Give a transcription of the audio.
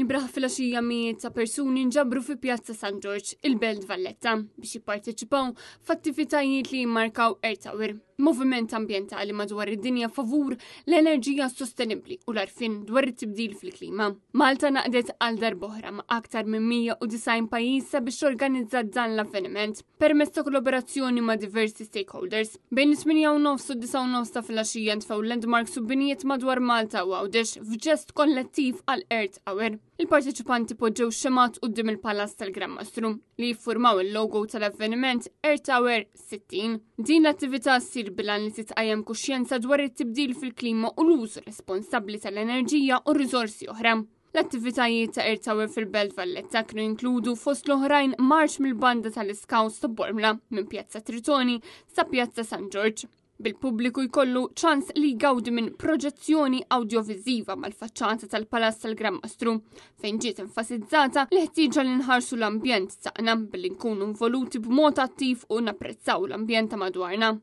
Ilbieraħ filgħaxija mijiet ta' persuni nġabru fi Pjazza San Ġorġ, il-Belt Valletta, biex jipparteċipaw f'attivitajiet li jimmarkaw Earth Hour, moviment ambjentali madwar id-dinja favur l-enerġija sostenibbli u l-għarfien dwar it-tibdil fil-klima. Malta ngħaqdet għal darb'oħra ma' aktar minn 190 pajjiż sabiex torganizza dan l-avveniment permezz ta' kollaborazzjoni ma' diversi stakeholders. Bejn it-8 u nofs u 9 u nofs ta' filgħaxija ntfew landmarks u binijiet madwar Malta u Għawdex f'ġest kollettiv għal Earth Hour. Il-parteċipanti poġġew xemgħat quddiem il-Palazz tal-Gran Mastru li jiffurmaw il-logo tal-avveniment Earth Hour 60. Din l-attività ssir bil-għan li titqajjem kuxjenza dwar it-tibdil fil-klima u l-użu responsabbli tal-enerġija u riżorsi oħra. L-attivitajiet ta' Earth Hour fil-Belt Valletta kienu jinkludu fost l-oħrajn marċ mill-banda tal-Scouts ta' Bormla minn Pjazza Tritoni sa Pjazza San Ġorġ, bil-pubbliku jkollu ċans li jgawdi minn proġezzjoni awdjoviżiva mal-faċċata tal-Palazz tal-Gran Mastru fejn ġiet enfasizzata l-ħtieġa li nħarsu l-ambjent tagħna billi nkunu involuti b'mod attiv u napprezzaw l-ambjent ta' madwarna.